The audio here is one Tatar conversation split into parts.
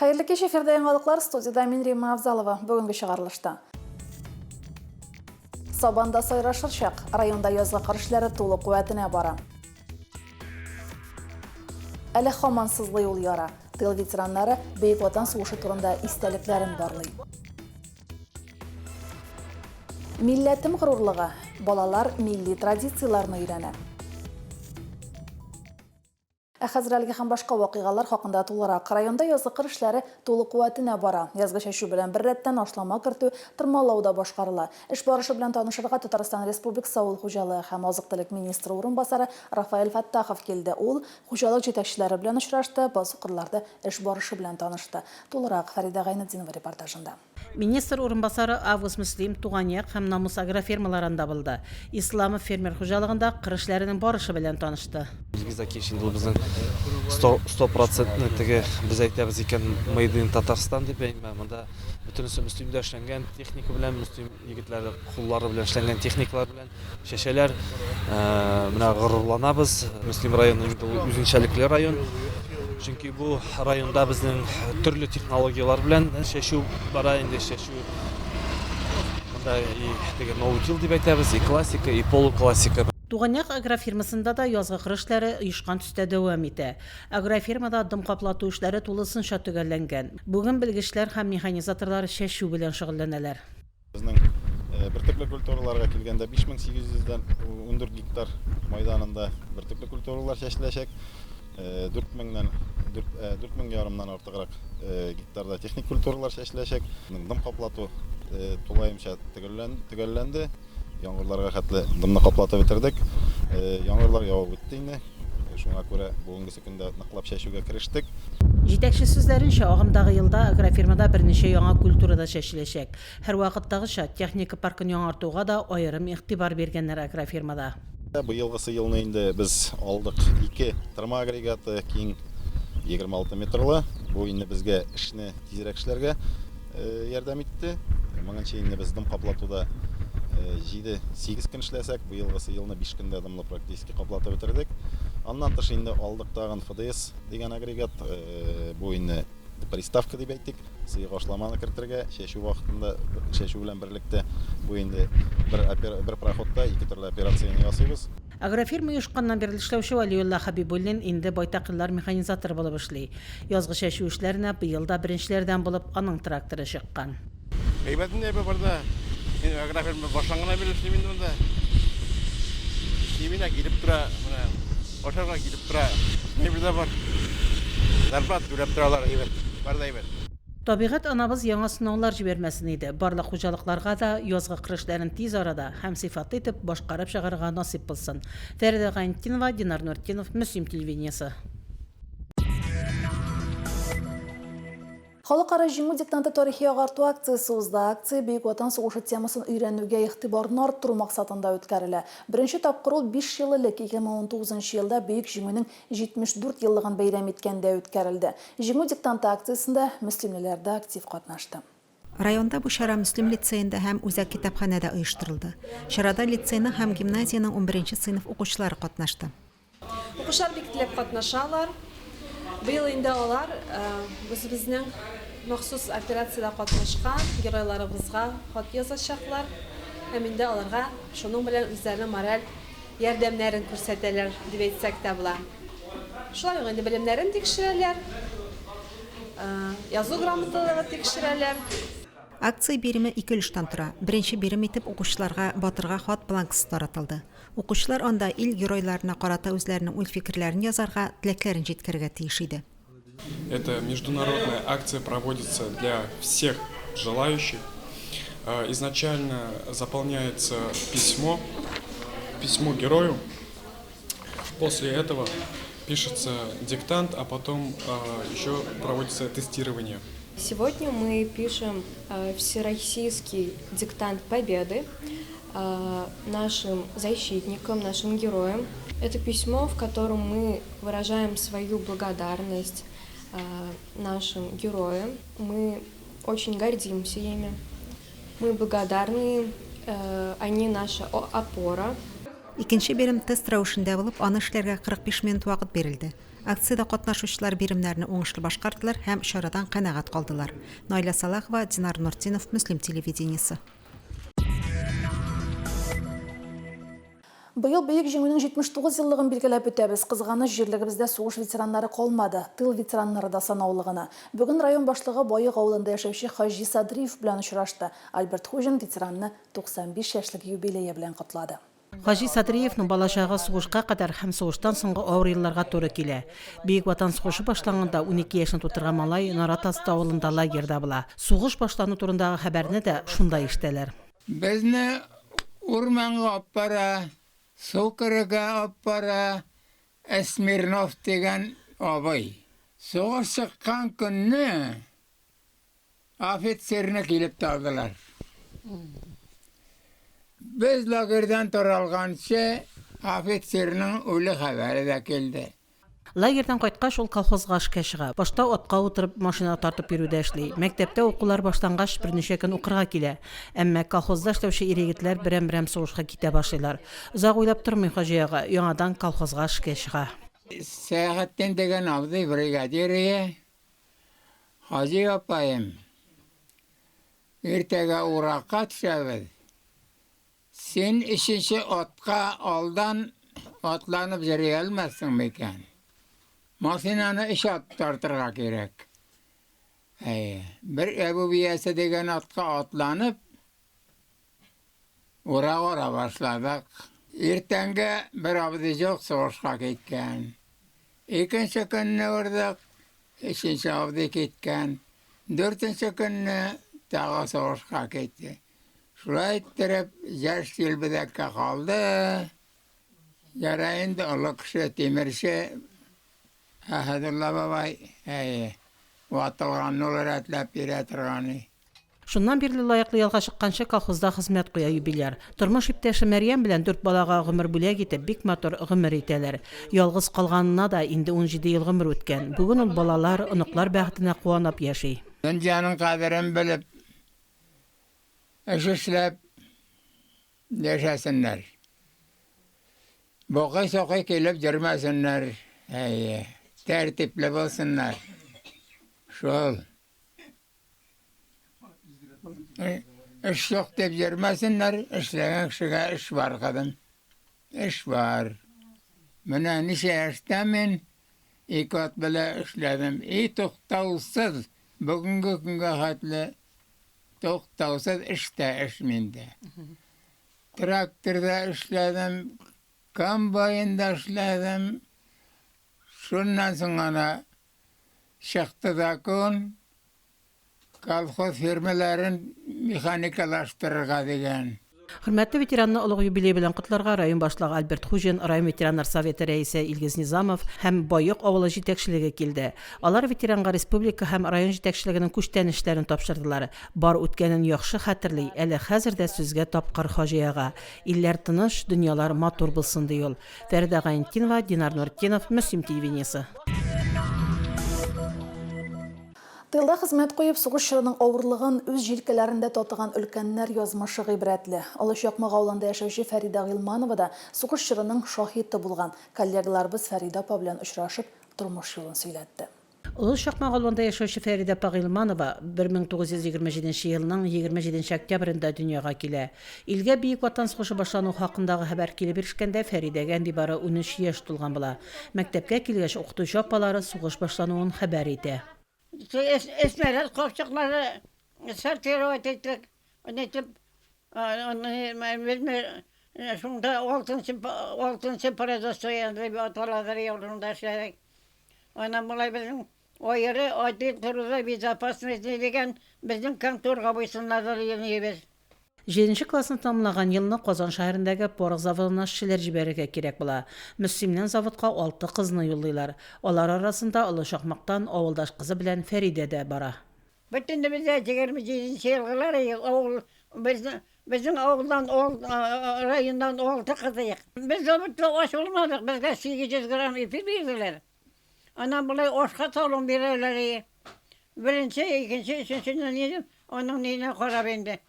Хәерле кич, эфирда яңалыклар, студиядә мин Римма Авзалова. Бүгенге чыгарылышта. Сабанда сайрашыр чак, районда язгы кыр эшләре тулы куәтенә бара. Әле һаман сызлый ул яра. Тыл ветераннары Бөек Ватан сугышы турында истәлекләрен барлый. Милләтем горурлыгы. Балалар милли традицияләрне өйрәнә. Ә хәзер әлеге һәм башка вакыйгалар хакында тулырак. Районда язгы кыр эшләре тулы куәтенә бара. Язгы чәчү белән беррәттән ашлама кертү, тырмалау да башкарыла. Эш барышы белән танышырга Татарстан Республикасы Авыл хуҗалыгы һәм азык-төлек министры урынбасары Рафаэль Фәттахов килде. Ул хуҗалык җитәкчеләре белән очрашты, басу-кырларда эш барышы белән танышты. Тулырак Фәридә Гайнетдинова репортажында. Министр урынбасары Август Мөслим, Туган як һәм Намус агрофирмаларында булды. Исламов фермер хуҗалыгында кыр эшләренең барышы белән танышты. Илгиз Акиш инде ул безнең стопроцентный теге без әйтәбез икән Made in Татарстан дип әйме, монда бөтенесе Мөслимдә эшләнгән техника белән, Мөслим егетләре куллары белән эшләнгән техникалар белән чәчәләр. Менә горурланабыз. Мөслим районы инде ул үзенчәлекле район. Чөнки бу районда безнең төрле технологияләр белән чәчү бара инде чәчү. Монда и теге ноутил дип әйтәбез, и классика, и полуклассика. Туган як агрофирмасында да язгы кыр эшләре оешкан төстә дәвам итә. Агрофирмада дым каплату эшләре тулысынча төгәлләнгән. Бүген белгечләр һәм механизаторлар чәчү белән шөгыльләнәләр. Безнең бөртекле культураларга килгәндә 5800 дән 14 гектар майданында бөртекле культуралар чәчеләчәк. 4000 4000 ярымнан артыграк гектарда техник культуралар чәчеләчәк. Дым каплату тулаемча төгәлләнде. Яңгырларга хәтле дымны каплатып бетердек. Яңгырлар явып үтте инде. Шуңа күрә бүгенгесе көндә ныклап чәчүгә керештек. Җитәкче сүзләренчә, агымдагы елда агрофирмада берничә яңа культура да чәчеләчәк. Һәрвакыттагыча, техника паркын яңартуга да аерым игътибар биргәннәр агрофирмада. Быелгысы елны инде без алдык ике тырма агрегаты, киң 26 метрлы. Бу инде безгә эшне тизрәк эшләргә ярдәм итте. Моңынчы инде без дым каплатуда 7-8 көн эшләсәк, быелгысы елны 5 көндә дымлы практически каплатып бетердек. Аннан тыш инде алдык тагын ФДС дигән агрегат. Бу инде приставка дип әйтик, сыек ашламаны кертергә, чәчү вакытында, чәчү белән берлектә бу инде бер, бер проходта ике төрле операцияне ясыйбыз. Агрофирма оешканнан бирле эшләүче Вәлиулла Хәбибуллин инде байтак еллар механизатор булып эшли. Язгы чәчү эшләренә быел да беренчеләрдән булып аның тракторы чыккан. Әйбәт инде әйбәт бар да. Мин агрофирма башланганнан бирле эшлим инде монда. Семена килеп тора, менә ашарга килеп тора. Әйбер дә бар. Зарплата түләп торалар, әйбәт. Бар да әйбәт. Табигать анабыз яңа сынаулар җибәрмәсен иде. Барлык хуҗалыкларга да язгы кыр эшләрен тиз арада һәм сыйфатлы итеп башкарып чыгарырга насыйп булсын. Фәридә Гайнетдинова, Динар Нуртдинов, Мөслим телевидениесе. Халыкара Җиңү диктанты тарихи агарту акциясе узды. Акция Бөек Ватан сугышы темасын өйрәнүгә игътибарны арттыру максатында үткәрелә. Беренче тапкыр ул биш ел элек, 2019 елда Бөек Җиңүнең 74 еллыгын бәйрәм иткәндә үткәрелде. Җиңү диктанты акциясендә мөслимлеләр дә актив катнашты. Районда бу чара Мөслим лицеенда һәм Үзәк китапханәдә оештырылды. Чарада лицейның һәм гимназиянең унберенче сыйныф укучылары катнашты. Укучылар бик теләп катнашалар. Быел инде алар үзебезнең махсус операциядә катнашкан геройларыбызга хат язачаклар һәм инде аларга шуның белән үзләренең мораль ярдәмнәрен күрсәтәләр дип әйтсәк тә була. Шулай ук инде белемнәрен тикшерәләр, язу грамоталыгы тикшерәләр. Акция биреме ике өлештән тора. Беренче бирем итеп укучыларга Батырга хат бланкысы таратылды. Укучылар анда ил геройларына карата үзләренең уй-фикерләрен язарга, теләкләрен җиткерергә тиеш иде. Эта международная акция проводится для всех желающих. Изначально заполняется письмо, письмо герою. После этого пишется диктант, а потом еще проводится тестирование. Сегодня мы пишем Всероссийский диктант Победы нашим защитникам, нашим героям. Это письмо, в котором мы выражаем свою благодарность нашим героям. Мы очень гордимся ими, мы благодарны им, они наша опора. Икенче бирем тест рәвешендә булып, аны эшләргә 45 минут вакыт бирелде. Акциядә катнашучылар биремнәрне уңышлы башкардылар һәм чарадан канәгать калдылар. Наилә Сәлахова, Динар Нуртдинов, Мөслим телевидениесе. Быел Бөек Җиңүнең 79 еллыгын билгеләп үтәбез. Кызганыч, җирлегебездә сугыш ветераннары калмады, тыл ветераннары да санаулы гына. Бүген район башлыгы Баек авылында яшәүче Хаҗи Садриев белән очрашты. Альберт Хуҗин ветеранны 95 яшьлек юбилее белән котлады. Хаҗи Садриевның балачагы сугышка кадәр һәм сугыштан соңгы авыр елларга туры килә. Бөек Ватан сугышы башланганда унике яшен тутырган малай Нарат Асты авылында лагерьда була. Сугыш башлану турындагы хәбәрне дә шунда ишетәләр. Безне урманга аппара, су керергә аппара Смирнов дигән абый. Сугыш чыккан көнне офицерны килеп тә алдылар. Без лагерьдан таралганчы офицерның үле хәбәре дә килде. Лагерьдан кайткач, ул колхозга эшкә чыга. Башта атка утырып, машина тартып йөрүдә эшли. Мәктәптә укулар башлангач, берничә көн укырга килә. Әмма колхозда эшләүче ир-егетләр берәм-берәм сугышка китә башлыйлар. Озак уйлап тормый Хаҗи ага, яңадан колхозга эшкә чыга. Сәяхетдин дигән абзый бригадир ие. Хаҗи апаем, иртәгә уракка төшәбез. Син өченче атка алдан атланып йөри алмассың микән? Машинаны өч ат тартырга кирәк. Әйе, бер Әбү биясе дигән атка атланып, урак ора башладык. Иртәнгә бер абзый җок сугышка киткән. Икенче көнне урдык, өченче абзый киткән. Дүртенче көнне тагы сугышка китте. Шулай иттереп, яшь җилбедәккә калды. Ярай инде, олы кеше, тимерче Әһәдулла бабай, әйе, ватылганны ул рәтләп бирә торган и. Шуннан бирле лаеклы ялга чыкканчы колхозда хезмәт куя юбиляр. Тормыш иптәше Мәрьям белән дүрт балага гомер бүләк итеп, бик матур гомер итәләр. Ялгыз калганына да инде унҗиде ел гомер үткән. Бүген ул балалар, оныклар бәхетенә куанып яши. Дөньяның кадерен белеп, Эш эшләп яшәсеннәр. Бакый-сакый килеп йөрмәсеннәр. Әйе, тәртипле булсыннар. Шул. Эш юк дип йөрмәсеннәр, эшләгән кешегә эш бар, кызым. Эш бар. Менә ничә яшьтә мин ике ат белән эшләдем. И туктаусыз бүгенге көнгә хәтле Туктаусыз эштә эш миндә. Тракторда эшләдем, комбайнда эшләдем. Шуннан соң ана чыкты закон, колхоз фирмаларын механикалаштырырга дигән. Хөрмәтле ветеранны олуг юбилее белән котларга район башлыгы Альберт Хуҗин, район ветераннар советы рәисе Илгиз Низамов һәм Баек авылы җитәкчелеге килде. Алар ветеранга республика һәм район җитәкчелегенең күчтәнәчләрен тапшырдылар. Бар үткәнен яхшы хәтерли, әле хәзер дә сүзгә тапкыр Хаҗи ага. Илләр тыныч, дөньялар матур булсын, ди ул. Фәридә Гайнетдинова, Динар Нуртдинов, Мөслим телевидениесе. Тылда хезмәт куеп, сугыш чорының авырлыгын үз җилкәләрендә татыган өлкәннәр язмышы гыйбрәтле. Олы Чакмак авылында яшәүче Фәридә Гыйльманова да сугыш чорының шаһиты булган. Коллегаларыбыз Фәридә апа белән очрашып, тормыш юлын сөйләтте. Олы Чакмак авылында яшәүче Фәридә апа Гыйльманова 1927 елның 27 нче октябрендә дөньяга килә. Илгә Бөек Ватан сугышы башлану хакындагы хәбәр килеп ирешкәндә Фәридәгә нибары унөч яшь тулган була. Мәктәпкә килгәч, укытучы апалары сугыш башлануын хәбәр итә. Снаряд капчыклары сортировать иттек, нитеп, шунда алтынчы, алтынчы производство дип аталадыр, шунда эшләдек. Аннан болай безнең аеры отдел труда безопасности дигән безнең конторга буйсынадыр йөрибез. Җиденче классны тәмамлаган елны Казан шәһәрендәге порох заводына эшчеләр җибәрергә кирәк була. Мөслимнән заводка алты кызны юллыйлар. Алар арасында Олы Чакмактан авылдаш кызы белән Фәридә дә бара. Бит инде бездә 27 нче елгылар авыл безнең безнең авылдан ол районнан алты кыз ыек. Без заводта ач булмадык, безгә 800 грамм ипи бирделәр. Аннан болай ашка талон бирәләр. Беренче, икенче, өченче, аның ниенә карап инде.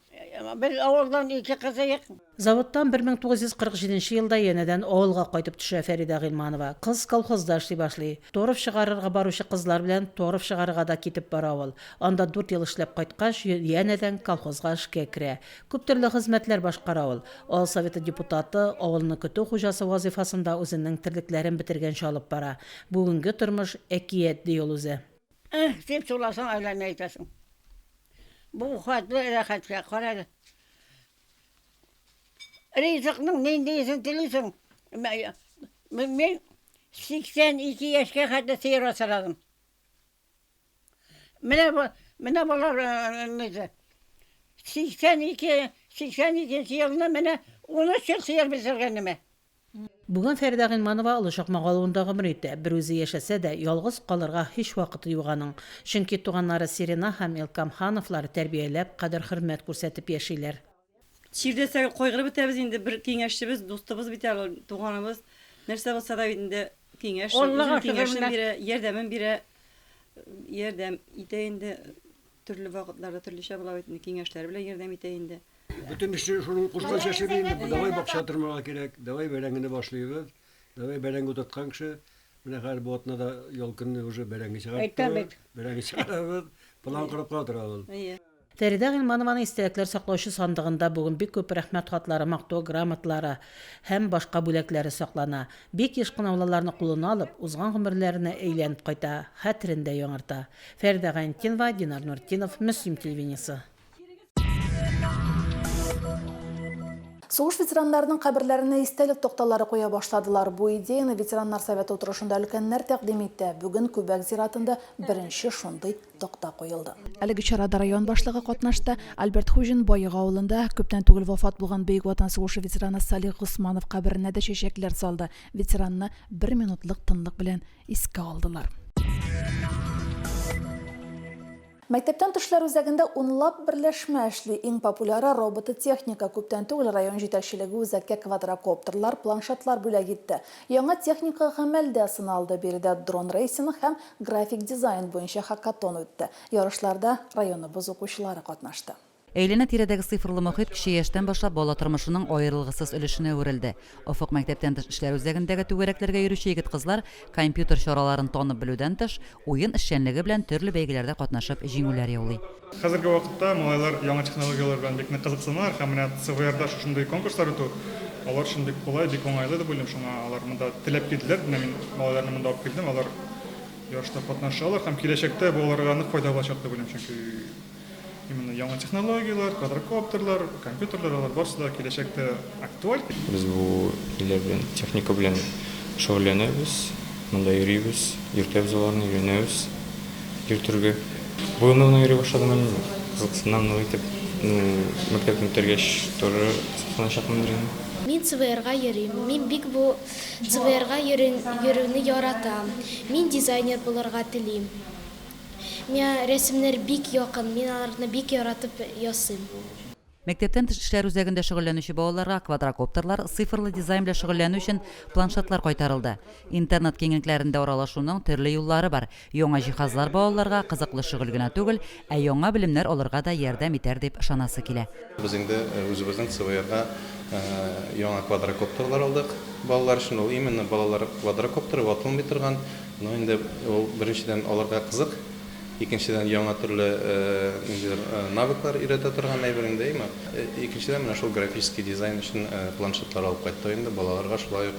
Без авылдан ике кызыек. Заводтан 1947 нче елда янәдән авылга кайтып төшә Фәридә Гыйльманова. Кыз колхозда эшли башлый. Торф чыгарырга баручы кызлар белән торф чыгарырга да китеп бара ул. Анда дүрт ел эшләп кайткач, янәдән колхозга эшкә керә. Күп төрле хезмәтләр башкара ул. Авыл советы депутаты, авылны көтү хуҗасы вазыйфасын да үзенең терлекләрен бетергәнче алып бара. Бүгенге тормыш, әкият, ди ул үзе. Эһ дип суласаң, әллә ни әйтәсең. Бу хәтле рәхәткә, кара әле. Ризыкның ниндиесен телисең? Мин 82 яшькә хәтле сыер асрадым. Менә бу, менә болар нидә. 82, 82 елны менә 13 ел сыер бетергәнемә. Бүген Фәридә Гыйльманова Олы Чакмак авылында гомер итә. Берүзе яшәсә дә, ялгыз калырга һич вакыты юк аның. Чөнки туганнары Сирина һәм Илкам Хановлар тәрбияләп, кадер-хөрмәт күрсәтеп яшиләр. Чирләсәк, кайгырып бетәбез инде. Бер киңәшчебез, дустыбыз бит әле ул, туганыбыз. Нәрсә булса да бит инде киңәш, Аллага үзенең шөкер, киңәшен менә. бирә, ярдәмен бирә. Ярдәм итә инде. Төрле вакытларда төрлечә була бит инде, киңәшләре белән ярдәм итә инде. Бөтен эшне шуның кушканча эшлибез инде. Давай бакча тырмарга кирәк, давай бәрәңгене башлыйбыз. Давай бәрәңге утырткан кеше. Менә хәзер бу атнада ял көнне уже бәрәңге чыгарып Әйтәм бит. Бәрәңге чыгарабыз. План корып кына торабыз. Әйе. Фәридә Гыйльманованың истәлекләр саклаучы сандыгында бүген бик күп рәхмәт хатлары, мактау грамоталары һәм башка бүләкләре саклана. Бик еш кына ул аларны кулына алып, узган гомерләренә әйләнеп кайта, хәтерен дә яңарта. Фәридә Гайнетдинова, Динар Нуртдинов, Мөслим телевидениесе. Сугыш ветераннарының каберләренә истәлек такталары куя башладылар. Бу идеяне ветераннар советы утырышында өлкәннәр тәкъдим итте. Бүген Күбәк зиратында беренче шундый такта куелды. Әлеге чарада район башлыгы катнашты. Альберт Хуҗин Баек авылында күптән түгел вафат булган Бөек Ватан сугышы ветераны Салих Госманов каберенә дә чәчәкләр салды. Ветеранны бер минутлык тынлык белән искә алдылар. Мәктәптән тышлар үзәгендә унлап берләшмә эшли. Иң популяры, робототехника. Күптән түгел район җитәкчелеге үзәккә квадрокоптерлар, планшетлар бүләк итте. Яңа техника гамәлдә сыналды. Биредә дрон-рейсинг һәм график дизайн буенча хакатон үтте. Ярышларда районыбыз укучылары катнашты. Әйләнә-тирәдәге цифрлы мохит кече яшьтән башлап бала тормышының аерылгысыз өлешенә әверелде. Офык мәктәптән тыш эшләр үзәгендәге түгәрәкләргә йөрүче егет-кызлар компьютер чараларын танып белүдән тыш, уен эшчәнлеге белән төрле бәйгеләрдә катнашып җиңүләр яулый. Хәзерге вакытта малайлар яңа технологияләр белән бик нык кызыксыналар һәм менә ЦВРда шушындый конкурслар үтү алар өчен бик кулай, бик уңайлы дип уйлыйм. Шуңа алар монда теләп килделәр. Менә мин малайларны монда алып килдем, алар ярышта катнашалар һәм киләчәктә бу аларга нык файда булачак дип уйлыйм, чөнки Именно яңа технологияләр, квадрокоптерлар, компьютерлар, алар барысы да киләчәктә актуаль. Без бу ниләр белән, техника белән шөгыльләнәбез, монда йөрибез, йөртәбез аларны, өйрәнәбез йөртергә. Бу елны гына йөри башладым әле мин, кызыксынам нык итеп. Ну, мәктәпне бетергәч тоже кызыксыначакмындыр инде. Мин ЦВРга йөрим. Мин бик бу ЦВРга йөрүне яратам. Мин дизайнер булырга телим. Миңа рәсемнәр бик якын, мин аларны бик яратып ясыйм. Мәктәптән тыш эшләр үзәгендә шөгыльләнүче балаларга квадрокоптерлар, цифрлы дизайн белән шөгыльләнү өчен планшетлар кайтарылды. Интернет киңлекләрендә аралашуның төрле юллары бар. Яңа җиһазлар балаларга кызыклы шөгыль генә түгел, ә яңа белемнәр алырга да ярдәм итәр дип ышанасы килә. Без инде үзебезнең ЦВРга яңа квадрокоптерлар алдык балалар өчен. Ул именно балалар квадрокоптеры, ватылмый торган. Ну инде ул беренчедән аларга кызык, икенчедән яңа төрле ниндидер навыклар өйрәтә торган әйбер инде, әйме. Икенчедән менә шул графический дизайн өчен планшетлар алып кайттык инде балаларга шулай ук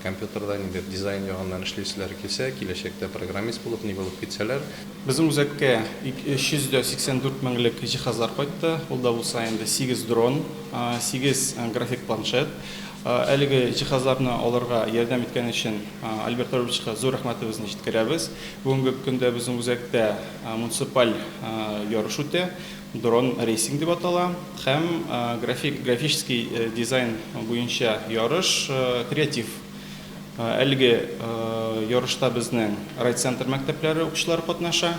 компьютерда ниндидер дизайн ягыннан эшлиселәре килсә, киләчәктә программист булып, ни булып китсәләр. Безнең үзәккә 384 меңлек җиһазлар кайтты. Ул да булса инде сигез дрон, сигез график планшет. Әлеге җиһазларны алырга ярдәм иткән өчен Альберт Равиловичка зур рәхмәтебезне җиткерәбез. Бүгенге көндә безнең үзәктә муниципаль ярыш үтә, дрон рейсинг дип атала һәм график, графический дизайн буенча ярыш креатив. Әлеге ярышта безнең райцентр мәктәпләре укучылары катнаша.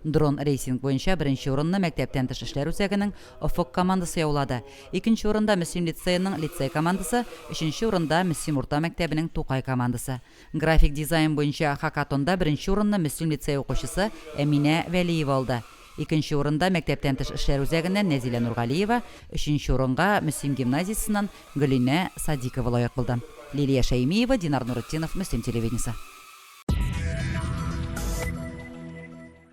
Дрон-рейсинг буенча беренче урынны мәктәптән тыш эшләр үзәгенең Офык командасы яулады. Икенче урында, Мөслим лицееның Лицей командасы, өченче урында, Мөслим урта мәктәбенең Тукай командасы. График дизайн буенча хакатонда беренче урынны Мөслим лицее укучысы Әминә Вәлиева алды. Икенче урында мәктәптән тыш эшләр үзәгеннән Нәзилә Нургалиева, өченче урынга Мөслим гимназиясеннән Гөлинә Садикова лаек булды. Лилия Шәймиева, Динар Нуретдинов, Мөслим телевидениесе.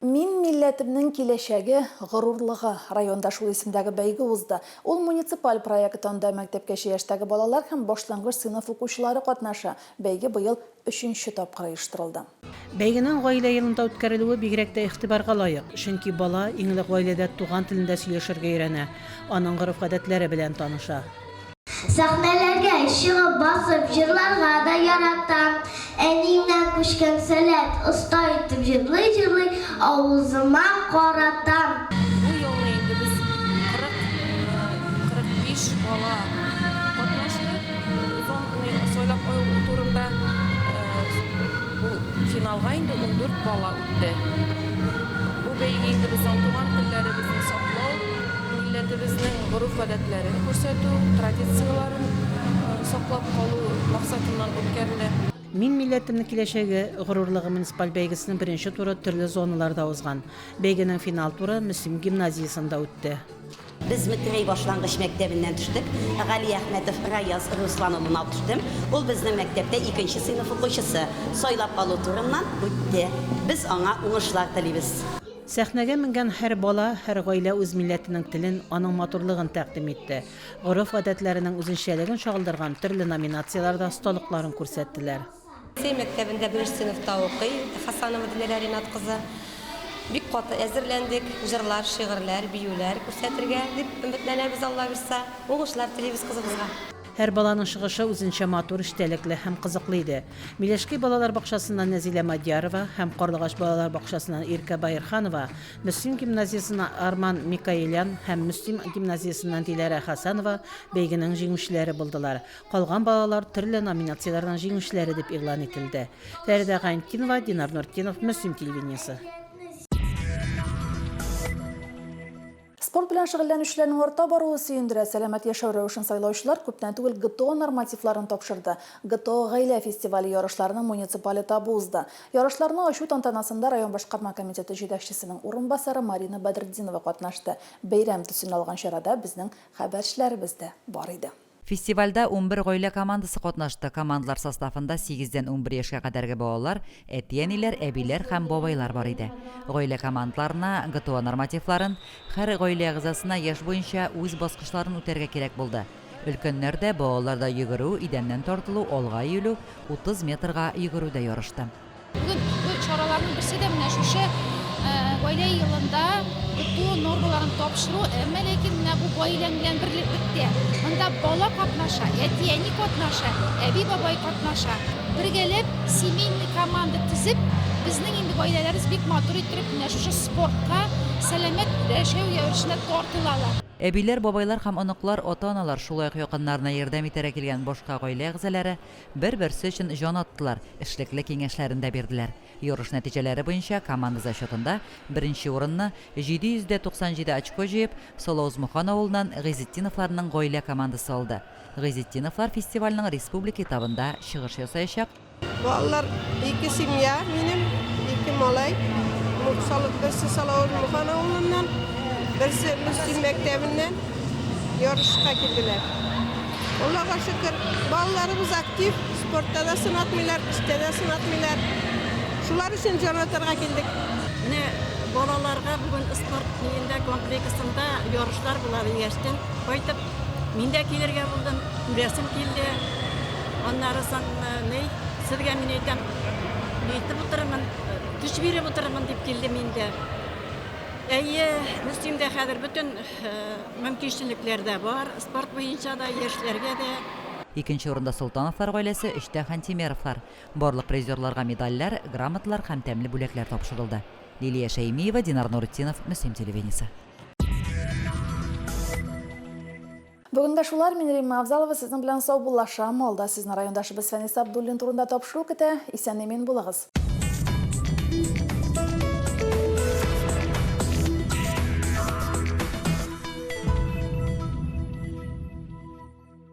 Мин, милләтемнең киләчәге, горурлыгы. Районда шул исемдәге бәйге узды. Ул муниципаль проект, анда мәктәпкәчә яшьтәге балалар һәм башлангыч сыйныф укучылары катнаша. Бәйге быел өченче тапкыр оештырылды. Бәйгенең Гаилә елында үткәрелүе бигрәк тә игътибарга лаек, чөнки бала иң элек гаиләдә туган телендә сөйләшергә өйрәнә, аның гореф-гадәтләре белән таныша. Сәхнәләргә чыгып басып җырларга да яратам. Әниемнән күчкән сәләт, оста итеп җырлый-җырлый авызыма каратам. Бу елны инде без 40, 45 бала катнашты зонный сайлап алу турында. Бу финалга инде 14 бала үтте. Бу бәйге инде безнең туган телләребезне саклау, Милләтебезнең гореф-гадәтләрен күрсәтү, традицияләрен саклап калу максатыннан үткәрелә. Мин милләтемнең киләчәге, горурлыгы муниципаль бәйгесенең беренче туры төрле зоналарда узган. Бәйгенең финал туры Мөслим гимназиясендә үтте. Без Метрәй башлангыч мәктәбеннән төштек. Галиәхмәтов Раяз Руслан улын алып төштем. Ул безнең мәктәптә икенче сыйныф укучысы. Сайлап алу турыннан үтте. Без аңа уңышлар телибез. Сәхнәгә менгән һәр бала, һәр гаилә үз милләтенең телен, аның матурлыгын тәкъдим итте. Гореф-гадәтләренең үзенчәлеген чагылдырган төрле номинацияләрдә осталыкларын күрсәттеләр. Сәй мәктәбендә беренче сыйныфта укый Хасанова Диләрә Ринат кызы. Бик каты әзерләндек, җырлар, шигырьләр, биюләр күрсәтергә дип өметләнәбез, Алла бирса. Уңышлар телибез кызыбызга. Һәр баланың чыгышы үзенчә матур, эчтәлекле һәм кызыклы иде. Миләшкәй балалар бакчасыннан Нәзилә Мадьярова һәм Карлыгач балалар бакчасыннан Иркә Баирханова, Мөслим гимназиясеннән Арман Микаелян һәм Мөслим гимназиясеннән Диләрә Хәсәнова бәйгенең җиңүчеләре булдылар. Калган балалар төрле номинацияләрнең җиңүчеләре дип игълан ителде. Фәридә Гайнтдинова, Динар Нуртдинов, Мөслим телевидениесе. Спорт белән шөгыльләнүчеләрнең арта баруы сөендерә. Сәламәт яшәү рәвешен сайлаучылар күптән түгел ГТО нормативларын тапшырды. ГТО гаилә фестивале ярышларының муниципаль этабы узды. Ярышларны ачу тантанасында район башкарма комитеты җитәкчесенең урынбасары Марина Бәдретдинова катнашты. Бәйрәм төсен алган чарада безнең хәбәрчеләребез дә бар иде. Фестивальдә 11 гаилә командасы катнашты. Командалар составында сигездән 11 яшькә кадәрге балалар, әти-әниләр, әбиләр һәм бабайлар бар иде. Гаилә командаларына ГТО нормативларын, һәр гаилә әгъзасына яшь буенча үз баскычларын үтәргә кирәк булды. Өлкәннәр дә, балалар да йөгерү, идәннән тартылу, алга иелү, 30 метрга йөгерүдә ярышты. Бүген бу чараларның берсе дә менә шушы Гаилә елында ГТО нормаларын тапшыру, әмма ләкин менә бу гаиләң белән берлектә. Монда бала катнаша, әти-әни катнаша, әби-бабай катнаша. Бергәләп семейный команда төзеп, безнең инде гаиләләребез бик матур иттереп менә шушы спортка, сәламәт яшәү рәвешенә тартылалар. Әбиләр, бабайлар һәм оныклар, ата-аналар, шулай ук якыннарына ярдәм итәргә килгән башка гаилә әгъзалары Бер-берсе өчен җан аттылар, эшлекле киңәшләрен дә бирделәр. Ярыш нәтиҗәләре буенча команда зачетында беренче урынны, 797 очко җыеп, Салауз-Мухан авылыннан Гыйзетдиновларның гаилә командасы алды. Гыйзетдиновлар фестивальнең республика этабында чыгыш ясаячак. Балалар ике семья минем, ике малай. Берсе Салауз-Мухан авылыннан, берсе Мөслим мәктәбеннән ярышка килделәр. Аллага шөкер, балаларыбыз актив, спортта да сынатмыйлар, эштә дә сынатмыйлар. Шулар өчен җан атарга килдек. Менә балаларга бүген спорт ниендә комплексында ярышлар була дигәчтен кайтып, мин дә килергә булдым, күрәсем килде. Аннары соң ни, сезгә мин әйтәм, нитеп утырырмын, көч биреп утырырмын дип килдем инде. Әйе, Мөслимдә хәзер бөтен Мөмкинчелекләр дә бар, спорт буенча да, яшьләргә дә. Икенче урында Солтановлар гаиләсе, өчтә Хантимеровлар. Барлык призерларга медальләр, грамоталар һәм тәмле бүләкләр тапшырылды. Лилия Шәймиева, Динар Нуретдинов, Мөслим телевидениесе. Бүгенгә шулар, мин Римма Авзалова сезнең белән саубуллашам. Алда сезне райондашыбыз Фәнис Абдуллин турында тапшыру көтә. Исән-имин булыгыз.